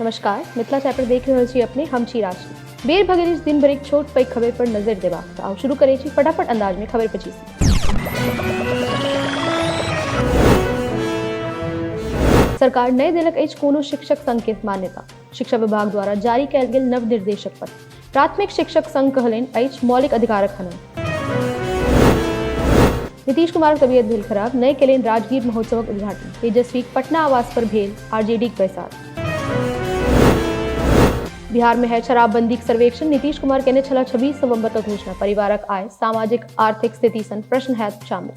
नमस्कार, मिथिला चैप्टर देख रहल छी अपने, हम छी राशि। बेर भऽ गेल अछि दिन भरिक छोट पैघ खबर पर नजरि देबाक, तऽ आउ शुरू करै छी फटाफट अंदाज में खबर 25। सरकार नहि देलक अछि कोनो शिक्षक संघ के मान्यता। शिक्षा विभाग द्वारा जारी कयल गेल नव निर्देशक पत्र। प्राथमिक शिक्षक संघ कहलनि अछि मौलिक अधिकारक हनन। नीतीश कुमारक तबीयत भेल खराब, नहि केलनि राजगीर महोत्सवक उद्घाटन। तेजस्वीक पटना आवास पर भेल आरजेडीक बैसार। बिहार में है शराबबंदीक सर्वेक्षण, नीतीश कुमार केने छलाह 26 नवंबर का घोषणा। परिवारक आय, सामाजिक आर्थिक स्थिति सन प्रश्न हैत शामिल।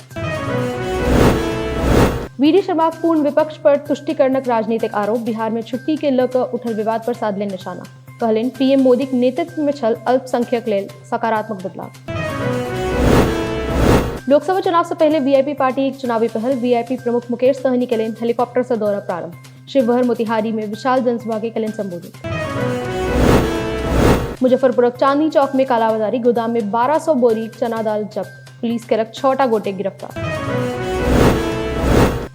वीडी शर्माक पूर्ण विपक्ष पर तुष्टिकरणक राजनीतिक आरोप। बिहार में छुट्टी के लऽ कऽ उठल विवाद पर साधलनि निशाना। कहलनि पीएम मोदीक नेतृत्व में छल अल्पसंख्यक लेल सकारात्मक बदलाव। लोकसभा चुनाव से पहले वीआईपी पार्टी एक चुनावी पहल। वीआईपी प्रमुख मुकेश सहनी केलनि हेलीकॉप्टर से दौरा प्रारंभ। शिवहर मोतिहारी में विशाल जनसभा के केलनि संबोधित। मुजफ्फरपुरक चांदनी चौक में कालाबाजारी, गोदाम में 1200 बोरी चना दाल जब्त। पुलिस केलक 6टा गोटे गिरफ्तार।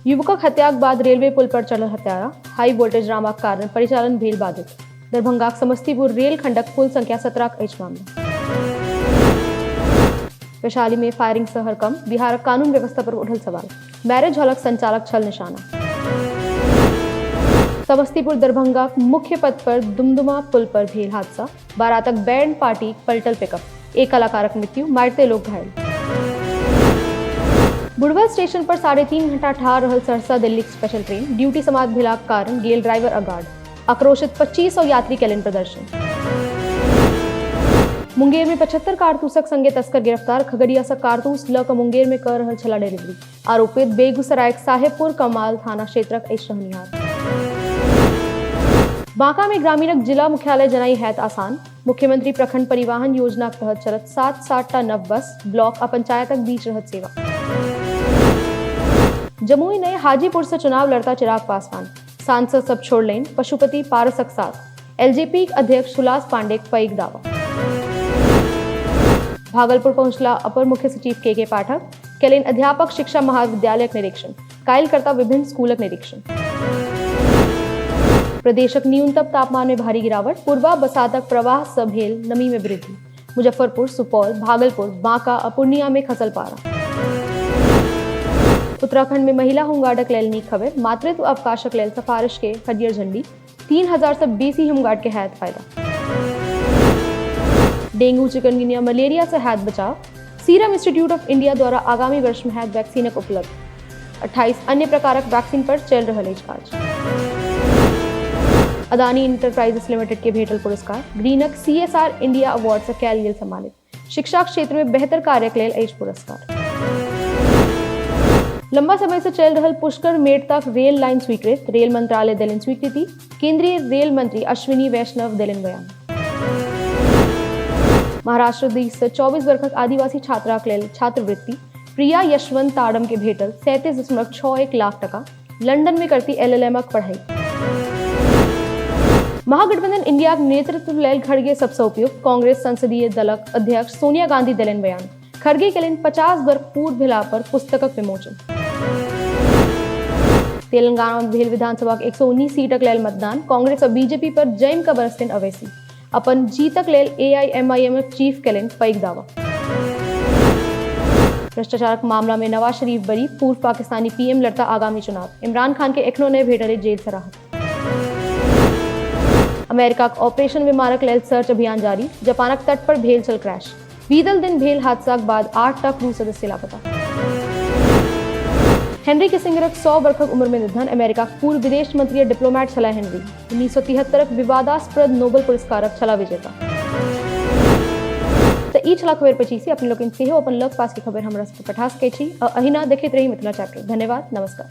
युवकक हत्याक बाद रेलवे पुल पर चढ़ल हत्यारा, हाई वोल्टेज ड्रामाक कारण परिचालन भेल बाधित। दरभंगाक समस्तीपुर रेल खंडक पुल संख्या 17 अछि मामला। वैशाली में फायरिंग से हड़कंप, बिहारक कानून व्यवस्था पर उठल सवाल। मैरिज हॉलक संचालक छल निशाना। समस्तीपुर दरभंगाक मुख्य पथ पर दुमदुमा पुल पर भेल हादसा। बारातक बैंड पार्टी पलटल पिकअप, एक कलाकारक मृत्यु, मारिते लोग घायल। बुढ़वल स्टेशन पर 3.5 घंटा ठाढ़ रहल Saharsa Delhi special train, duty समाप्त भेलाक कारण गेल ड्राइवर आ गार्ड। आक्रोशित 2500 यात्री केलनि प्रदर्शन। मुंगेर में 75 कारतूसक संगे तस्कर गिरफ्तार। खगड़िया से कारतूस ल कऽ मुंगेर में कर रहल छला डिलीवरी। आरोपित बेगूसरायक साहेबपुर कमाल थाना क्षेत्रक अछि रहनिहार। बांका में ग्रामीणक जिला मुख्यालय जनाई हैत आसान। मुख्यमंत्री प्रखंड परिवहन योजनाक तहत चलत 7-7टा नव बस, ब्लॉक आ पंचायतक बीच रहत सेवा। जमुई ने हाजीपुर से चुनाव लड़ता चिराग पासवान। सांसद सब छोड़लनि पशुपति पारसक साथ। एलजेपी अध्यक्ष सुलास पांडे पैघ दावा। भागलपुर पहुंचला अपर मुख्य सचिव के पाठक, केलनि अध्यापक शिक्षा महाविद्यालयक निरीक्षण। काल्हि करता विभिन्न स्कूलक निरीक्षण। प्रदेशक न्यूनतम तापमान में भारी गिरावट। पूर्वा बसातक प्रवाह से भेल नमी में वृद्धि। मुजफ्फरपुर, सुपौल, भागलपुर, बांका आ पूर्णिया में खसल पारा। उत्तराखंड में महिला होमगार्डक लेल नीक खबर। मातृत्व अवकाशक लेल सिफारिश के हरियर झंडी। 3000 से बेसी होमगार्ड के हैत फायदा। डेंगू, चिकनगुनिया, मलेरिया से हैत बचाव। सीरम इंस्टीट्यूट ऑफ इंडिया द्वारा आगामी वर्ष में हैत वैक्सीनक उपलब्ध। 28 अन्य प्रकारक वैक्सीन पर चलि रहल अछि काज। अदानी इंटरप्राइजेस लिमिटेड के भेटल पुरस्कार। ग्रीनक सीएसआर इंडिया अवार्ड से कयल गेल सम्मानित। शिक्षा क्षेत्र में बेहतर कार्यक लेल अछि पुरस्कार। लंबा समय से चलि रहल पुष्कर मेड़ताक रेल लाइन स्वीकृत। रेल मंत्रालय देलनि स्वीकृति। केंद्रीय रेल मंत्री अश्विनी वैष्णव देलनि बयान। महाराष्ट्र दिस से 24 वर्षक आदिवासी छात्राक लेल छात्रवृत्ति। प्रिया यशवंत ताड़म के भेटल 37.61 लाख टका। लंदन में करती एलएलएम पढ़ाई। महागठबंधन इंडिया के नेतृत्व लेल खड़गे सबसे उपयुक्त। कांग्रेस संसदीय दलक अध्यक्ष सोनिया गांधी देलनि बयान। खड़गे केलनि 50 वर्ष पूर्ण भेला पर पुस्तकक विमोचन। तेलंगाना में भेल विधानसभा के 119 सीटक लेल मतदान। कांग्रेस और बीजेपी पर जमि कऽ बरसलनि अवैसी। अपन जीतक लेल एआईएमआईएम चीफ केलनि पैघ दावा। भ्रष्टाचारक मामला में नवाज शरीफ बरी। पूर्व पाकिस्तानी पीएम लड़ता आगामी चुनाव। इमरान खान के एखनो नहि भेटल जेल से राहत। अमेरिकाक ऑपरेशन विमानक लेल सर्च अभियान जारी। जापानक तट पर भेल छल क्रैश। बीतल दिन भेल हादसाक बाद 8टा क्रू सदस्य लापता। हेनरी किसिंगरक 100 वर्षक उम्र में निधन। अमेरिकाक पूर्व विदेश मंत्री आ डिप्लोमेट छलाह हेनरी। 1973 विवादास्पद नोबेल पुरस्कारक छलाह विजेता। तऽ ई छला खबर 25। अपने लोकनि सेहो अपन लग पास के खबर हमरा सबके पठा सकै छी। अहिना देखैत रही मिथिला चैप्टर। धन्यवाद, नमस्कार।